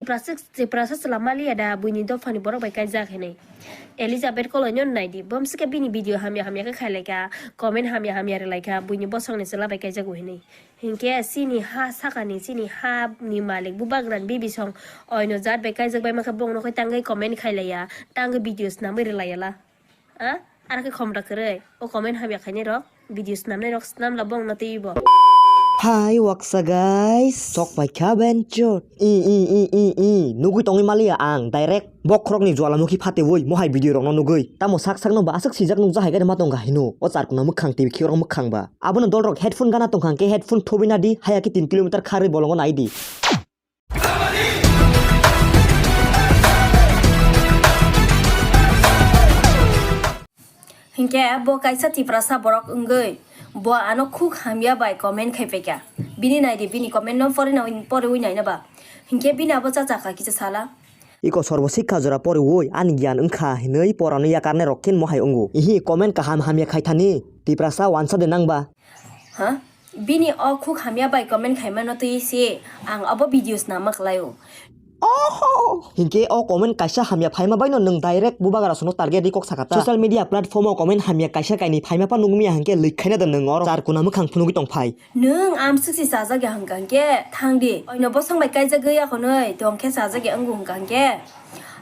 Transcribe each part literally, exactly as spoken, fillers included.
Tiprasa, Tiprasa chwla maliya da buini dophani borok bai kaijak hinwi. Elizabeth Koloino naidi, bomsike bini video hamya hamya khe khailaikha, comment hamya hamya rwlaikha, buini bosongni chwla bai kaijago hinwi. Hinkhe chini ha sakani, chini ha ni malik bubagrani bibisong oino jat bai kaijak bai mankha, bongno khe tangwi comment khailaiya, tangwi video swnamwi rwlaiyala. Ah, aro khe khomra kwrwi. O comment hamya khainai rok, video swnamnai rok swnamla bongno twiwi bo. Hi, waksa guys. Sok paikha benchot. I, i, i, i, i. Nugwi tongwi maliya ang direct bokhorokni jwalamukhi phatewi mohai video rokno nugwi. Tamo sak sakno ba aswk sijak nukjak hai gari ma tongkha hino. O charkuna mwkhang twi khikrok mwkhang ba. Abono dolrok headphone gana tongkha hwnkhe headphone thubwi nadi, haya khe tin kilometer kharwi bolongo naidi. Hinkhe bo kaisa Tiprasa borok wngwi bo ano khuk hamya bai comment khai paikha. Bini naidi, bini comment no pori na, poriwi naina ba. Hinkhe bini abo chachakha kisa sala. Iko sorbo sikha jora poriwi ani giyan wngkha hinwi porano yakarnai rok khe mohai wngo. Ihi comment kaham hamya khai thani Tiprasa wansa de nangba. Ha? Bini o khuk hamya bai comment khaimano twi se ang abo video snama kwlaio. Oho! Hinkhe o comment kaisa hamya phaima baino nwng direct bubagra sono target ri kok sakha ta. Social media platform o comment hamya kaisa kainwi phaima pa nukmiya hinkhe lik khaina da nwng oro char kuna mwkhang phunugwi tongphai. Nwng amswk se chajak ya hwnkha hinkhe thangdi. Oino bosong bai kaijagwi akhonwi tongkhe chajak ya wngo hwnkha hinkhe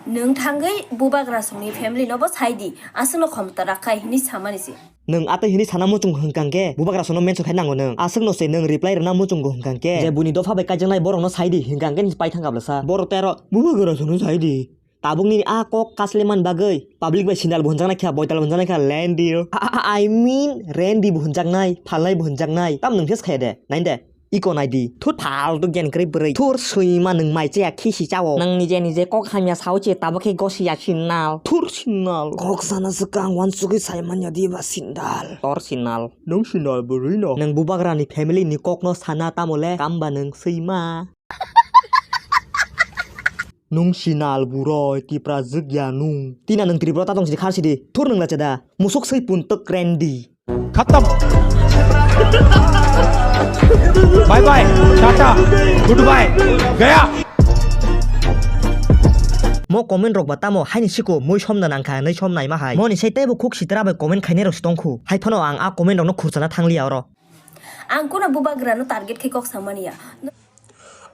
nwng thangwi bubagra songni family no bo saidi. Aswkno khomta rakha hinwi samani se. Nwng atwi hinwi sana muchung hwnkha hwnkhe bubagra sono mention khai nango nwng. Aswkno se nwng reply rwna muchungo hwnkha hwnkhe je buini dopha bai kaijaknai borokno saidi hwnkha hwnkhe nini pai thangkha bwlasa. Borok tei aro bubagra sono saidi. Tabuk nini a kok kasleman bagwi public bai sindal bo hwnjaknai kha, boital bo hwnjaknai kha, lendi. I mean, rendi bo hwnjaknai, phalnai bo hwnjaknai. Tam nwng khe se khaya de, nain de. Iko naidi. Thut, phaltu gen kwrwi bwrwi. Thur swima nwng mai chaya khisi chao. Nwng nije nije kok hamya sao che tabuk khe gosi ya sinal. Thur sinal. Kok sana swkang wansugwi sai manya di ba sindal. Tor sinal. Nwng sinal bwrwi no. Nwng bubagrani family ni kok no sana tamo le kamba nwng swima. Nwng sinal bwrwi Tipra jwk ya nwng. Tina nwng Tripura ta tong sidi khar sidi. Thur nwng la chada. Musuk swi pun twk rendi. खत्म। Bye bye, tata, good bye, गया। Mo comment rok ba tamo haini siko mui som da nangkha, nai som naima hai. Moni sai teibo khuk sitra bai comment khainai rok si tongkhu. Hai phano ang a comment rok no khurchana thangliya oro. Ang kuno bubagra no target khai kok samani ya.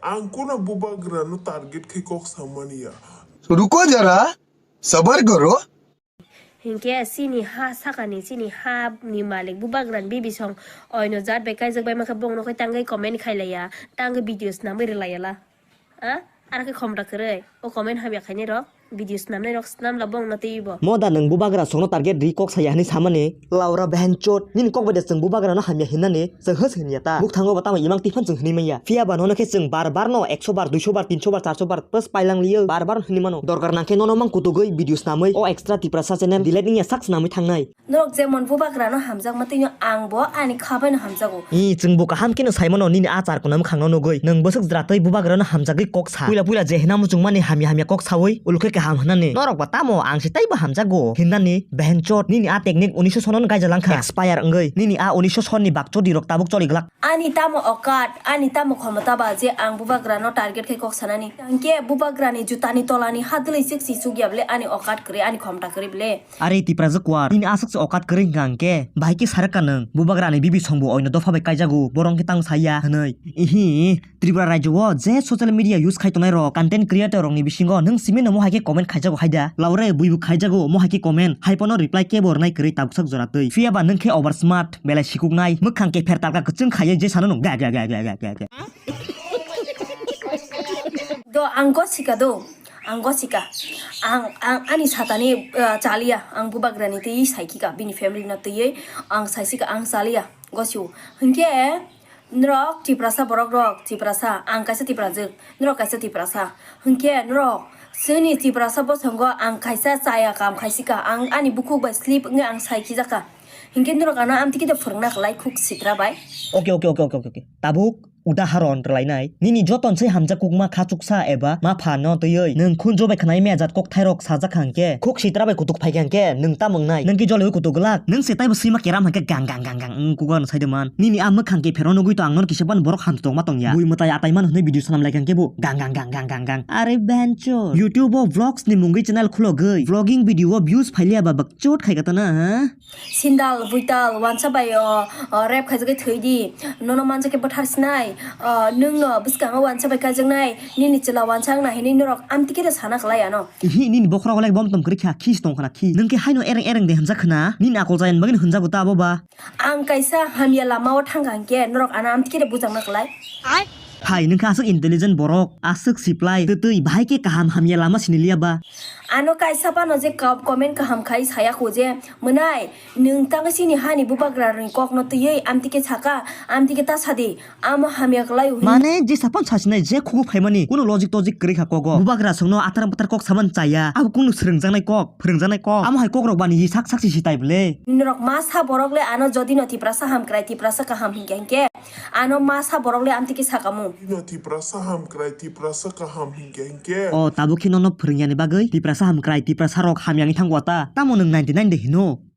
Ang kuno bubagra no target khai kok samani ya. रुको जरा, सबर करो। Hinkhe chini ha sakani, chini ha ni malik bubagrani bibisong oino jat bai kaijak bai mankha, bongno khe tangwi comment khailaiya, tangwi video swnamwi rwlaiyala. Ah, aro khe khomra kwrwi. O comment hamya khainai rok, video swnamnai rok swnamla bongno twiwi bo. Moda nwng bubagra songno target ri kok saya hinwi samani. Laura behenchot, nini kok bai de chwng bubagra no hamya hinnani, chwng hwswk hinya ta. Bukthango bo tamo imang tiphano chwng hinwi manya. Phiya ba nono khe chwng bar bar no ekso bar, duiso bar, tinso bar, charso bar, plus pailang liyo, bar bar hinwi mano. Dorkar nangkhe nono mang kutugwi video snamwi o extra Tiprasa channel delete wngya sak snamwi thangnai. Norok jemon bubagra no hamjakma twi no ang bo ani kha bai no hamjago. I, chwng bo kaham khe no sai mano nini a char kuna mwkhang no nugwi. Nwng bwswk jwra twi bubagra no hamjagwi kok sa. Puila puila je hwnna muchung mani hamya hamya kok sawi, ulo khe kaham hwnani. Norok ba tamo ang se teibo hamjago hinnani, behenchot. Nini a technique unisho sono no gaija langkha. Expire wngwi. Nini a unisho sonni bakchodi rok tabuk choli glak. Ani tamo okat, ani tamo khomota ba je ang bubagra no target khai kok sanani? Hwnkhe bubagra ni juta ni tola ni ha dwlwi chwk si chukya bwle ani okat kwrwi, ani khomta kwrwi bwle. Are Tiprajwk kwar, nini aswk se okat kwrwi hwnkha hwnkhe, bahai khe sarwkha nwng, bubagra ni bibi songbo oino dopha bai kaijago, borok hwnkhe tamo saya hwnwi. Ihi, Tripura rajyo o je social media use khai tongnai rok, content creator rok ni bisingo nwng simi no mohai khe comment khaijago hai da? Laure buibu khaijago mohai khe comment, hai phano reply kebo rwnai kwrwi tabuksak jora twi. Phiya ba nwng khe over smart, belai sikuknai, mwkhang kepher talka kwchwng khaiwi je sano nwng ga ga ga. Do, ang gosika do, ang gosika. Ang, ang ani satani, uh, chaliya, ang bubagrani twi saikika, bini family no twiwi ang saisika, ang chaliya, gosio. Hinkhe norok Tiprasa borok rok, Tiprasa, ang kaisa Tiprajwk, norok kaisa Tiprasa. Hinkhe norok chini Tiprasa bosongo ang kaisa chaya kam khaisika, ang ani bukhuk bai slip wngwi ang saikijakha. Hinkhe norok ano amtwi khe de phwrwngna kwlai khuk sitra bai. Okay, okay, okay, okay, okay. Tabuk Udaharon rwlainai. Nini joto nswi hamjak kukma kha chuksa eba ma pha no twiwi nwng khunju bai khwnai maya jat kokthairok sajak kha hwnkhe, khuk sitra bai kutuk phai kha hwnkhe nwng tamo wngnai? Nwng ki joliui kutuk glak. Nwng se taibo swima keram hwnkhe gang gang gang gang wng kugo ano sai de man. Nini a mwkhang ke phero nugui to ang nono kisa phano borok hamtwtwng ma tongya. Bui mwtai atai mano hwnwi video sanam lai kha hwnkhe bo gang gang gang gang gang gang. Are benchor. YouTube o vlogs ni mungwi channel khulogwi vlogging video o views phailiya ba bak chot khai kha tana ha? Sindal, buital, wansa bai o, o, rep khaijagwi thwi di. Nono manjak khe bwthar sinai. O, nwng no bwskango wansa bai kaijaknai. Nini chwla wansa wngna hinwi norok amtwi khe sana khlai ano. Ihi, nini bokhorok le bom tom kwrwi kha, khi se tong khna, khi. Nwng khe haino ereng ereng de hwnjak khna. Nini akol chayani bagwi hwnjago ta abo ba? Ang kaisa hamya lama o thang kha hwnkhe norok ano amtwi khe bujakna khlai. Hai, nwng khe aswk intelligent borok, aswk siplai, twtwi, bahai khe kaham hamya lama siniliya ba? Ano kaisa phano je ka-, comment kaham khai saya kho je, mwnai, nwng tang chini hani bubagra ni kok no twiwi amtwi khe saka, amtwi khe ta sadi, amo hamya kwlai hwnwi. Mane, je sapan sasinai, je khugo phaimani, kuno logic tojik kwrwi kha kogo. Bubagra songno atar butar kok saman chaya, abo kunu swrwngjaknai kok, phwrwngjaknai kok. Amo hai kokrok bani sak sak si sitai bwle. Norok masa borok le ano jodi no Tiprasa hamkrai, Tiprasa kaham hinkhe hinkhe. Ano masa borok le amtwi khe sakamu. Bino Tiprasa hamkrai, Tiprasa kaham hinkhe hinkhe. O, tabuk khe nono phwrwng yani bagwi Tiprasa hamkrai, Tiprasa rok hamya wngwi thango ta. Tamo nwng ninety nine de hino?